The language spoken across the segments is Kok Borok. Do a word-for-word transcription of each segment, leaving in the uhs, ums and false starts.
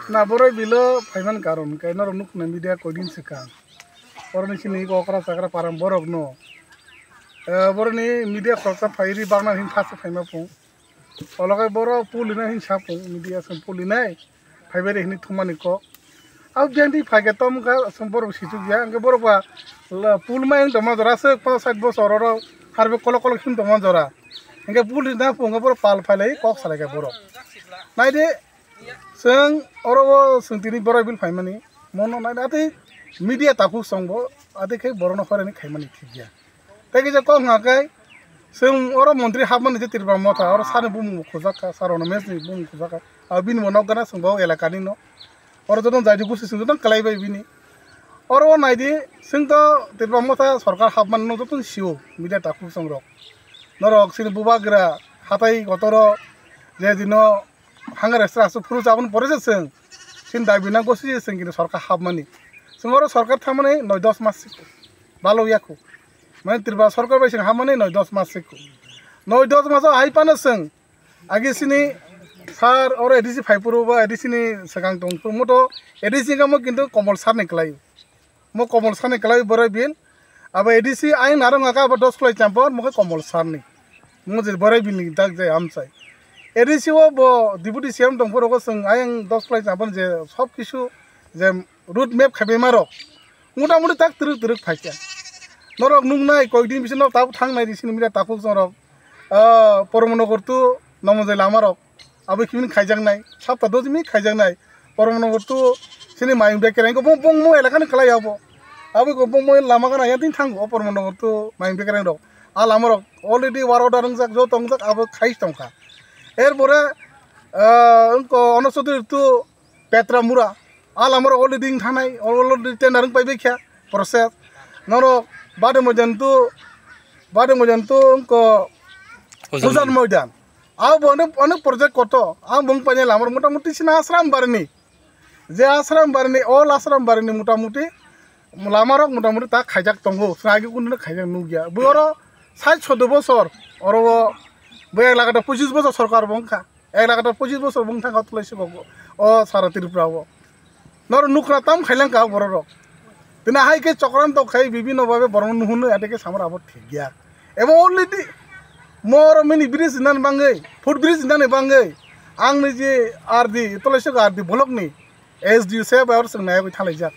Na borok bilo phaiman karon khe norok nukna media koidin swkang. Boroni sini okra chakra param borok no. Eh, boroni media khoroksa phairi bakna hin first phaima phung. Olokai borok pulina hin sapung media song pulinai. Phaibai hini thumani kok. Au biyang di phaikhe tom kha song borok sichuk ya. Angke borok ba la pul ma yang toma jora se pa sat bosor oro harbe kolok kolok hin toma jora. Angke pulina phung borok pal phailai kok salai khe borok. Naide Chwng oro o chwng tini borai bil phaimani, mono nai ati media takhuk chwngbo ati khe borokno horani khaimani thikya. Tei kisa kok hwnka khe chwng oro montri hapmani je Tripura motha, oro sani bumung bo khujak kha, sir Rono Mech ni bumung khujak kha. Abo bini bo nok gana chwngbo elaka ni no. Oro joto jaidi gusi chwng joto kwlai bai bini. Oro o naidi chwng to Tripura motha sorkar hapmani no joto sio media takhuk chwng rok. Norok chini bubagra hatai kotoro je dino Hangar extra aswk phuru chaboni pore se chwng. Chini dabi na gosi se chwng kini sorkar hapmani. Chwng oro sorkar thangmani noi dos mas sikho. Balo yakho. Mane Tripura sorkar bai chwng hapmani noi dos mas sikho. Noi dos mas o hai phano chwng. Agi sini sir oro A D C phai phuru ba A D C ni swkang tong phuru moto A D C kamo kintu Komol sir ni kwlai. Mo Komol sani kwlai borai bil. Abo A D C ayang narwk aka abo dos kwlai champon mo khe Komol sani. Mo je borai bil ni dak jai amchai. A D C o bo deputy C M tong phuru ko chwng ayang dos kwlai champon je sob kisu je road map khaibai ma rok. Mota moti tak twrwk twrwk phaikha. Norok nuknai koikdin bisingo tabuk thangnai di sini media takhuk chwng rok. Ah, Poromanagar to Nomonjoi lama rok. Abo khimin khaijaknai, sapta dojimi khaijaknai. Poromanagar to sini mayung bekereng ko bong bong mo elakani kwlai abo. Abo ko bong bong lama gana yang tin thango Poromanagar to mayung bekereng rok. A lama rok already war order wngjak, joto wngjak abo khai tongkha. Er pore, ah, wngko Ono Chaudhary to Petra Mura. A lama rok already wng thanai, already tender wng pai bekha process. Norok Bade Moidan to, Bade Moidan to wngko Ujan Ujan Moidan. Abo onek, onek project koto. Ang bung painai lama rok mota moti sina Asram Barini. Je Asram Barini, all Asram Barini mota moti lama rok mota moti ta khaijak tongo. Sagi kunu khaijak nugya. Bo oro sait sodo bosor, oro bo ek lakh ta pochis bosor sorkar bo wngkha. Ek lakh ta pochis bosor bung thangkha tulai se kok o sara Tripura o. Noro nukra tam khailang ka borok rok. Tini hai khe chokranto khai bibino babe borok nuhunu ate khe samar abo thik ya. Ebo already moro mini bridge nan bangwi, foot bridge nan bangwi ang ni je R D tulai se R D block ni S D O se bai or sing nai thalai jak.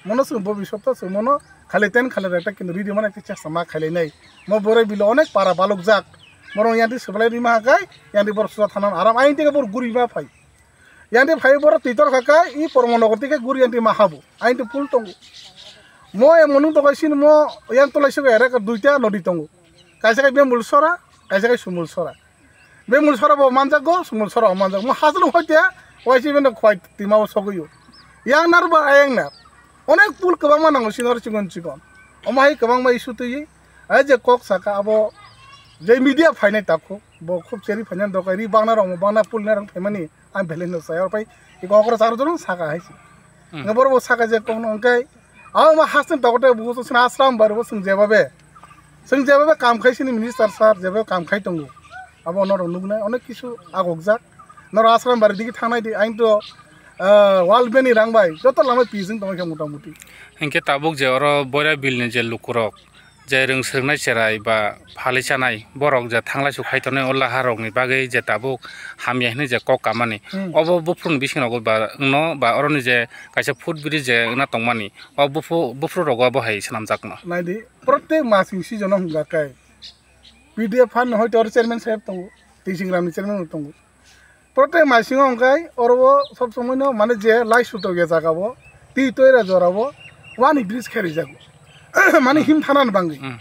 Mono sing bobisot to sing mono khali ten khali rekta kintu ridi mana kisa sama khailai nai. Mo borai bilo onek para balok jak. Borok yang di sebalai rima hakai, yang di borok susa thanan aram ain tege borok guri ma phai. Yang di phai borok titor hakai, i Poromanagar tike guri yang di ma habu. Ain di pul tongo. Mo yang monung tokai sin mo yang tolai suka erek duita nodi tongo. Kaisa kai Bembul sora, kaisa kai Sumul sora. Bembul sora bo manjak go, Sumul sora bo manjak. Mo hajlu hoite, waisi bendo khwai tima o sogui o. Yang nar ba ayang nar. Onek pul kwbangma nango sinor chikon chikon. Omo hai kwbangma issue twi, ai je kok saka abo je media phainai takhu, bo khub cheri phainai dokai ri bangna rok, bangna pul nai rok phaimani ang belai no sai, oro pai iko okra charo jono saka hai si. Hmm. Nga boro bo saka je kok no hwnkhe, abo ma hasten tokote bo sina Asram bar bo sing jebabe. Sing jebabe kam khai sini minister sir jebabe kam khai tongo. Abo norok nuknai onek kisu agokjak. Norok Asram bari digi thangnai di, ain to, ah, World Bank ni rang bai joto lama pising tongwi khe mota moti. Hinkhe tabuk je oro Boira Bill ni je lukurok je rwng swrwngnai cherai ba phalwi chanai borok je thanglai su khai tongnai o laha rokni bagwi je tabuk hamya hinwi je kok kamani. Hmm. Obo buphuruni bising rogo ba wngno ba oroni je kaisa foot bridge je wngna tongmani o buphu-, buphuru rogo bo hai swnamjakno. Naidi, protek masing season o hwnga khe P D F fund hoito oro chairman saheb tongo, Tising Ram ni chairman bo tongo. Protek masing o hwnkhai oro o sob somoi no mane je lai sutok ya jaga o, twi toira jora o, wani bridge khe rijak. Mane him thana ni bangwi. Hmm.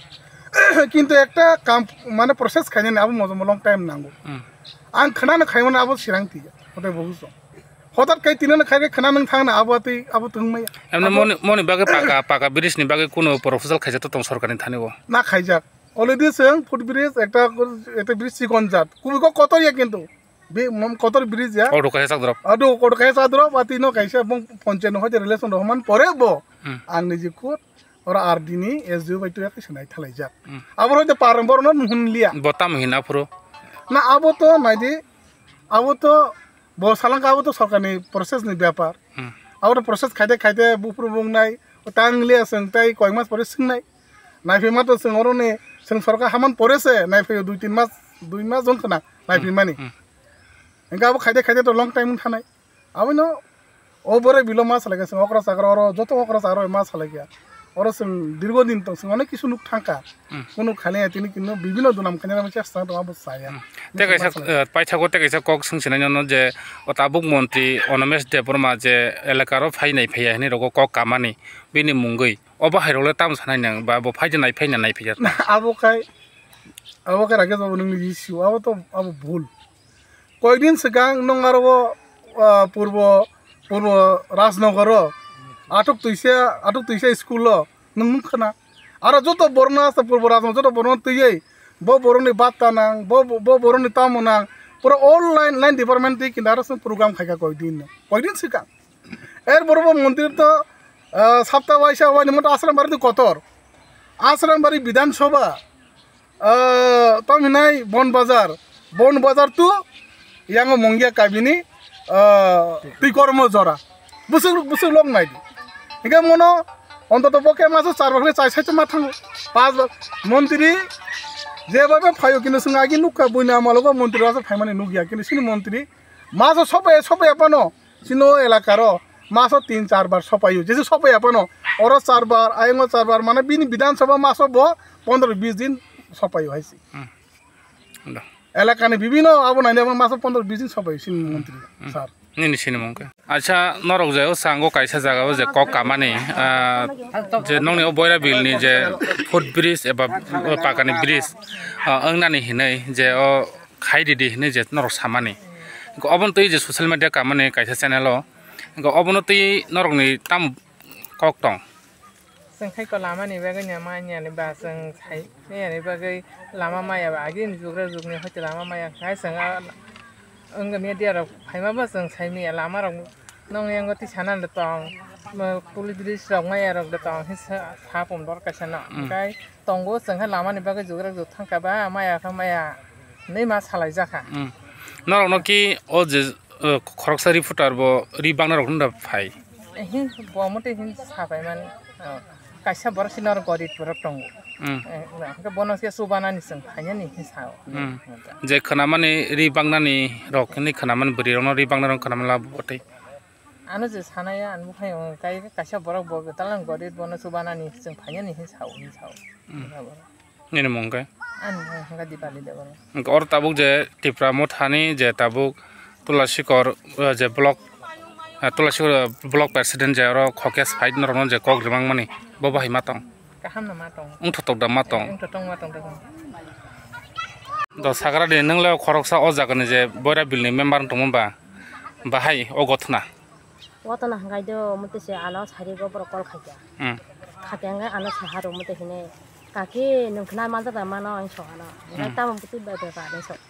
Kintu ekta kam mane process khainani abo mojomo long time nango. Hmm. Ang khwnano khaimano abo sirang tiya, hote bo bujo. Hotat khai tinano khai khai khwna nung thangna abo twi abo tungmaya. Emne abo moni, moni bagwi paka, paka bridge ni bagwi kuno proposal khaijak to tong sorkar ni thani o. Na khaijak. Already chwng foot bridge ekta, ekta bridge chikon jat. Kubui kok kotor ya kintu. Be mom kotor bridge ya. Auto kaisa chak drop. Ado kotor kaisa chak drop, ati no kaisa bong ponche no hoite relation rohman pore bo. Hmm. Ang ni jikhur ora R D ni S D O bai tuya kaisa nai thalai jak. Hmm. Abo hoite parang boro no nuhun liya. Botam hina phuru. Na abo to nai di. Abo to Bo salangka abo to sorkarni process ni bepar. Hmm. Abo to process khaide khaide buphuru bungnai, tang liya chwng tei koi mas pore swngnai. Naiphaima to chwng oroni chwng sorkar haman pore se, naiphaio dui tin mas, dui mas jong khna naiphaimani. Hmm. Hingke abo khaide khaide to long time wng thanai. Abono o borai bilo ma salaikha chwng okra chakra oro, joto okra chakra ma salaikha. Oro chwng dirgo din tong chwng onek kisu nuk thangkha. Hmm. Kunu khani tini kino bibino dunam khani rama chesta tong abo saya. Hmm. Tei kaisa, eh, paithago tei kaisa kok swng sinai nono je o tabuk montri Onomesh Debbarma je elakaro phai nai phaiya hinwi rogo kok kamani bini mungwi. Obo hai rokle tamo sanai nang ba bo phai de nai phai na nai phaiya. Abo khai, abo khai Rakesh babu nungni issue, abo to abo bhul. Koidin swkang nwng aro o, ah, purbo, purbo Rajnogoro athuk twisa, athuk twisa school o nwng nukha na. Aro joto borno asta purbo Rajnogoro joto borno twiwi bo boroni batta nang, bo, bo boroni tamo nang, pura all line, line department twi kinda aro chwng program khaikha koidin, koidin swkang. Er borok bo montri to, ah, sapta waisa waini moto Asrambari to kotor. Asrambari Bidhan Sabha, ah, tamo hinai Bon Bazar, Bon Bazar to yango Mongia kabini, ah, twi kormo jora. Busuk, busuk lok nai di. Hingke mono ontoto bo khe maso char bakle chai sai ma thango. Pas bak montri je babe phaio kino sung agi nukha buina amalo bo montri rasa phaimani nukya kino sini montri maso sobe sobe apano. Chini o elakaro maso tin char bar sopaio, jesu sopaiya phano oro char bar, ayongo char bar, mane bini Bidhan Sabha maso bo pondro bis din sopaio hai se. Hmm. Da. Elakani bibino abo nainai maso pondro bis din sopaio chini montri sir. Nini sinimung khe. Acha, norok je o sango kaisa jaga o je kok kamani, ah, je nongni o Boira Bill ni je foot bridge eba pakani bridge, ah, wngnani hinui je o khai ridi hinui je norok samani. Hingke obono twi je social media kamani kaisa channel o. Hingke obono twi norokni tamo kok tong? Chwng khai ko lama ni bagwi ni ma ni ani ba chwng sai ni ani bagwi lama maya ba agi ni jugra jugni hoite lama maya khai chwng a wng media rok phaima bo chwng sai maya lama rok. Nong yango twi sana le tong, mo police dress rok maya rok de tong, he sa, sa pum dor kaisa no. Mm. Hingkai tongo chwng khe lama ni bagwi jugra jug thang kha ba, maya kha maya hinui ma salai jakha. Mm. Norok no ki o je, eh, khoroksa reporter bo ri bangna rok no da phai? Eh, hin bo mote hin sa pai mani. Oh. Kaisa borok si norok gorib borok tongo. Mm. Eh, hingke bono se chubanani chwng phainani hin sao. Mm. Je khwnamani ri bangnani rok hinui khwnamani bwrwi rokno ri bangna rok khwnamani labo bwtwi. Ano je sanaya, ano buphai o kai kaisa borok bo talang gorib bono chubanani chwng phainani hin sao, hin sao. Hmm. Nini mung khe? Ani mung khe Dipali Debbarma. Hingke oro tabuk je Tipra Mothani je tabuk Tulasikor, eh, je block, eh, Tulasikor, eh, block president je oro khokes fight norokno je kok rimang mani bo bahai ma tong? Kaham no ma tong. Wngthotok da ma tong? Wngthotok ma tong da. Do sagra de nwng le khoroksa o jaga ni je Boira Bill ni member wng tongma ba bahai o gothna? Watana hwnkhe do, omo twi se ano sari go borok call khaikha. Hmm. Khaikha hwnkhe ano saha rw omo twi hwnwi, "Kaki, nwng khna manjak da mano?" hinwi sok ano. Hwnkhe, hmm, tamo bwtwi bai bai ba hinwi sok.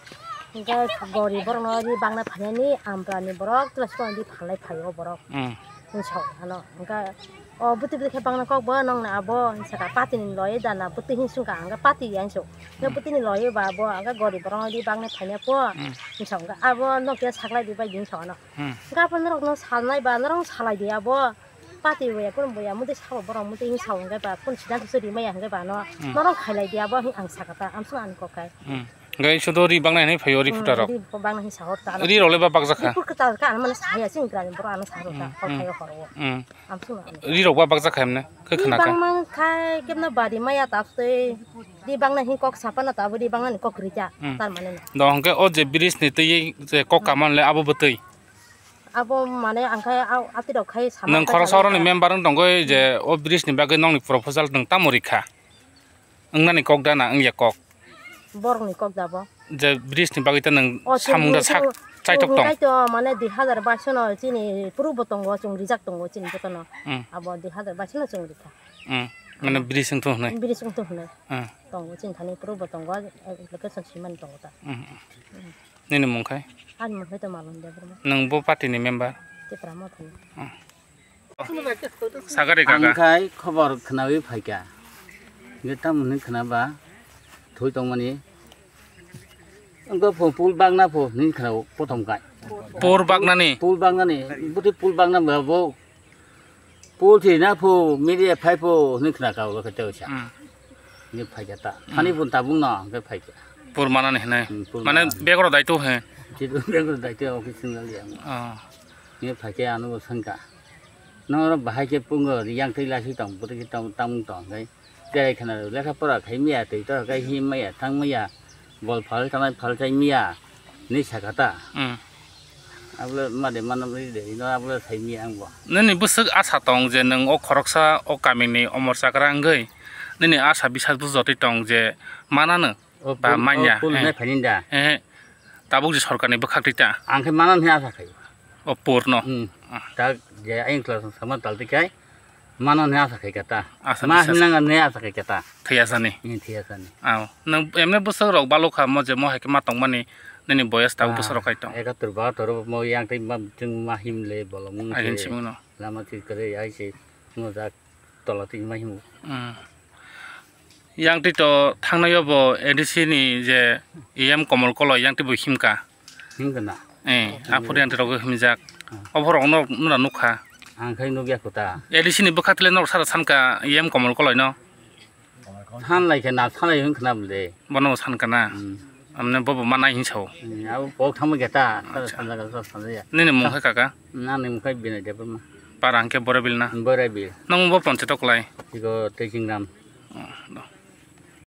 Hwnkhe gori borokno ri bangna phainani ambrani borok twla sikon di phalai phaio borok. Hmm. Hinwi sok ano. Hwnkhe o bwtwi bwtwi khe bangna kok bo nongni abo hinwi saka, "Patini loi da na bwtwi?" hinwi swngkha. Hwnkhe, "Pati ya," hinwi sok. Hwnkhe, hmm, bwtwini loi ba bo hwnkhe gori borokno ri bangna phaina pho, hmm, hinwi sok. Hwnkhe abo nokya saklai di bai di hinwi sok ano. Hmm. Hwnkhe aphano norokno salnai ba, norokno salai di abo. Pati boya, kunu boya, muti sabo borok muti hinwi sao hwnkhe ba, kunu siddhanto se rimaya hwnkhe ba no, hmm, norok khailai di abo, ang sakha ta, amsong ani kok kai. Hmm. Hwnkhe sudo ri bangna hinwi phaio ri, hmm, phuta rok. Ri bangna hinwi sao ta. Ri rok le ba bakjak kha? Ri pur kwtal kha, ano mane saya sing grani borok ano sao ta, hmm, kok, hmm, khaio horo. Hmm. Amsong ani. Ri rok ba bakjak kha hemne, khe khna kha. Ri bangma khai kebna bari maya ta tei, ri bangna hin kok sapana ta abo ri bangna ni kok rija, hmm, tar mane no. Do hwnkhe o je bridge ni twi je kok, hmm, kaman le abo bwtwi. Abo mane ang khai a, atwi rok khai sama. Nwng ta khoroksa chalo oroni ta. Member wng tongwi je o bridge ni bagwi nongni proposal nwng tamo rikha? Wngnani kok da na wngya kok? Borokni kok da bo. Je bridge ni bagwi ta nwng o, samung da chwng sak chwng chaitok tong. Khai to mane dui hazar baish no chini puru bo tongo, chwng rijak tongo chini jotono. Hmm. Abo dui hazar baish no chwng rikha. Hmm. Mane bridge wng thung hwnwi. Bridge wng thung hwnwi. Hmm. Tongo chini thani puru bo tongo, application swimani tongo ta. Hmm. Hmm. Nini mung khai? Ani mung khai to Malon Debbarma. Nwng bo party ni member? Tipra Motha ni. Hmm. Sagari kaka. Ang khai khobor khnawi phaikha. Hwnkhe tamo hwnwi khna ba thwi tongmani. Wngkha pho pul bagna pho hwnwi khna o, prothom khai. Pur baknani? Pul baknani, buti pul bakna ba bo. Pul thi na phu, media phai phu, hwnwi khna ka ulo khe tei sa. Hmm. Ni phai kha ta. Hmm. Thani pun tabung no, hwnkhe phai kha. Pur manani hwnwi? Hmm, pur manani. Mane bek oro daito he? Chidu bek oro daito office singa liya. Oh. Ni phai khe ano bo sangka. Noro bahai khe pungo, yang twi lasi tong, buti khe tong, tamung tong, hwnkhe. Cherai khna rw lekha pora khai miya, twi to khai hi maya, thang maya, bol phal tanai phal chai miya, ni sakha ta. Hmm. Abole made manam ri de, ino abole sai miya ang bo. Nini bwswk asa tong je nwng o khoroksa o kamini omor chakra wngwi nini asa bisas bujotwi tong je manano? O ba pul, manya, o pul eh. Hinai phaini da. Eh, tabuk je sorkarni bwkhak twi ta. Ang khe manano hinwi asa khai. O purno. Hmm. Ah. Tak je ayang kla sama tal twi khai. Mano hinwi asa khai kata. Asa ma bisas. Hinang hinwi asa khai kata. Thwiya sani. Ni thwiya sani. Aw. Nang emne bwswk rok balok kha mo je mo hai khe ma tongmani nini boyas tabuk bwswk rok kai tong. Ekatur bahatur mo yang tei ma chwng ma him le bolong mung. Ai se. Him simi no. Lama thwi kwrwi ai se mo jak tola twi ma himo. Hmm. Yang twi to thangnai yo bo A D C ni je E M Komol Koloi yang twi bo him ka. Him ka na. Eh, aphuru yang twi rok him jak. Hmm. Obo rok no nura nukha. Ang khai nukya kota. A D C ni bwkha tile norok sara san ka E M Komol Koloi no. San lai khe na, san lai hwn khna bwle. Bono bo san ka na. Hmm. Amne bobo manai hin sao. Hmm, abo pok thangma geta, sara san jaga sara san jaya. Nini mung khai kaka? Nani mung khai Binai Debbarma. Para hwnkhe Borabil na? Borabil. Nang bo ponche toklai? Iko Tejingram. Oh, no.